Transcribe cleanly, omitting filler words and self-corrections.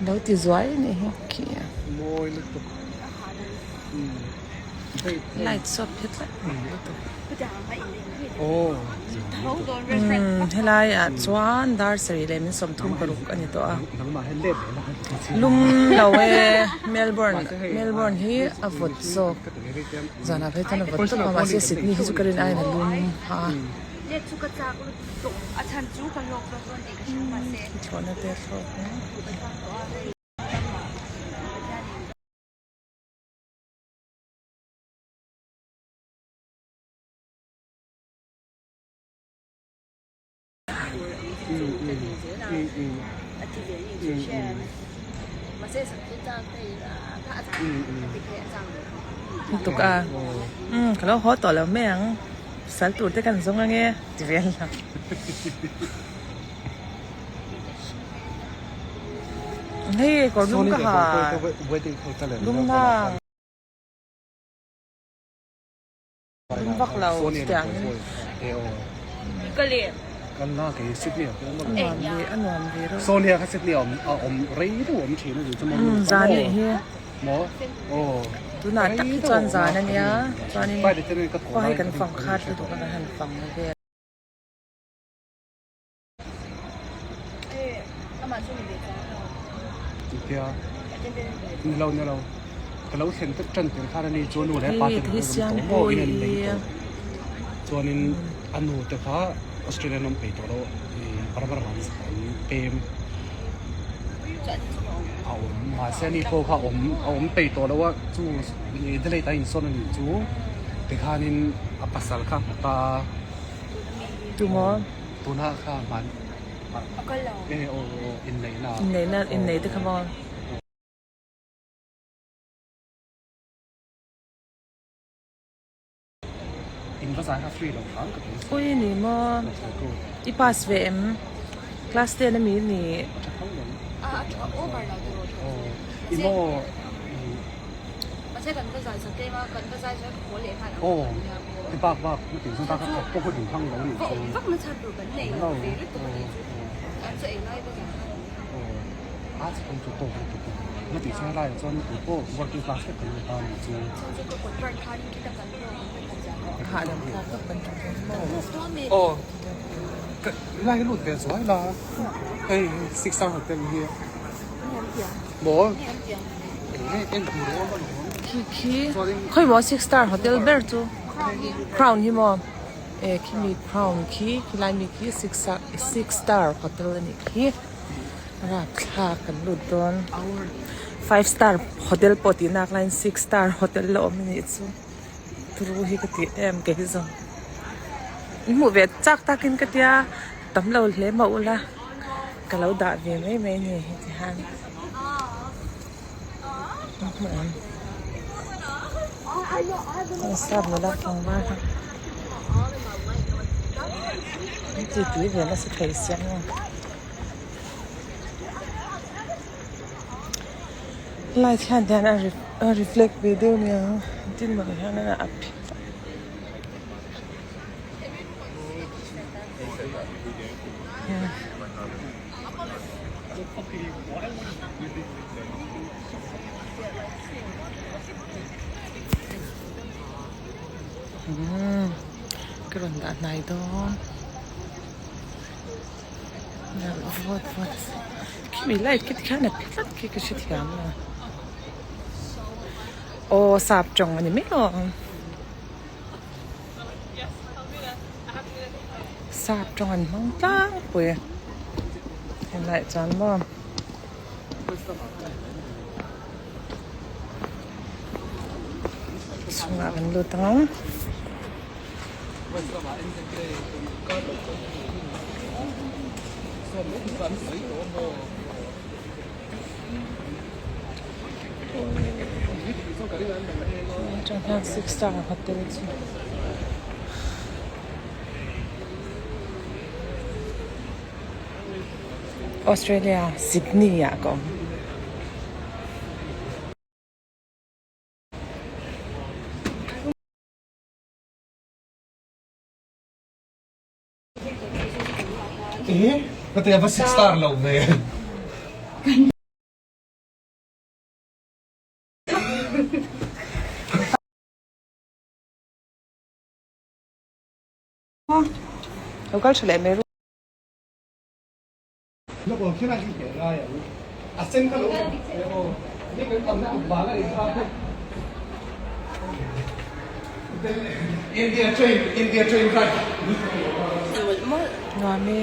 Lo ti zuai a nih hi khi. Mawi lutuk. Light saw phe tlat mai lutuk. Helai ah chuan dar sarih leh min 36 a ni tawh a. Lum lo e Melbourne Melbourne hi a vawt zawk zanah phei chuan a vawt tawp a mahse Sydney hi chu ka rin aiin a lum a. Thlawhna te a thlawk a. Lutuk a umm ka lo haw tawh lo mai ang sal tur te kan zawng ange ti vel la. Hei kawr lum ka ha lum na. Lum vak lo chutiang in. A nuam ve a nuam ve reuh. Umm zan nih hi. Tunah tak hi chuan zan a nia chuanin khua hi kan fang khat lutuk a kan han fang vel. Hei ti hi Siangpui hi Tumaw? Tuna kha hman e aw inneihna. Inneihna innei te kha maw? In va zai kha free lo hram ka ti. Ui ni maw? I pass ve em? Class 10 ami ni? A tha tho lo. A tha over lo tiraw tha. I maw? Mahse kan va zai sa tlem a, kan va zai chuan ka haw leh nghal ang. Aw, ti bak bak na tih chuan ta kha pawh hun hmang lo nih chu. Vak na chhan tur kan nei lo ve lutuk a nih chu. An chu ei lai va zai kha. Aw, a chu kan chu tawk lutuk a. Na tih chuan helai ah chuan tu pawh working class vek kan ni ta nih chu. Chuan chu ka convert khan in khita kan hlawk kan pe khat zan. Hahdam thlak tak kan tum dawn maw? Aw, ka helai hi lut ve zuai la. Hei six star hotel hi. Maw? Khi khi khawi maw six star hotel ber chu crown hi maw eh khimi crown khi khilai mi khi six star six star hotel a nih khi rapthlak kan lut dawn five star hotel pawh tih nak laiin six star hotel la awm a nih chu turu hi ka ti em kei hi zawng in hmuh ve chak takin ka tia tam lo hle mah ula ka lo dah ve mai mai a ni heti hian. Sap nula tlangval kha an ti tui ve nasa thei sia maw light hian hian a reflect ve deuh nia tin mawni hian a phe Umm ka rawn dah hnai dawn vawt vawt khimi light khi tikhian a phe tlat khi ka hrethiam lo aw sap tawng a ni mai lo ang sap tawng an hmang tlangpui a helaiah chuan maw. Chhungah kan lut ang. Atang hian six star hotel chu. Australia Sydney ah ka awm. Ka ti a va six star lo ve. Lo kal tha leh mai ru. Nuam e.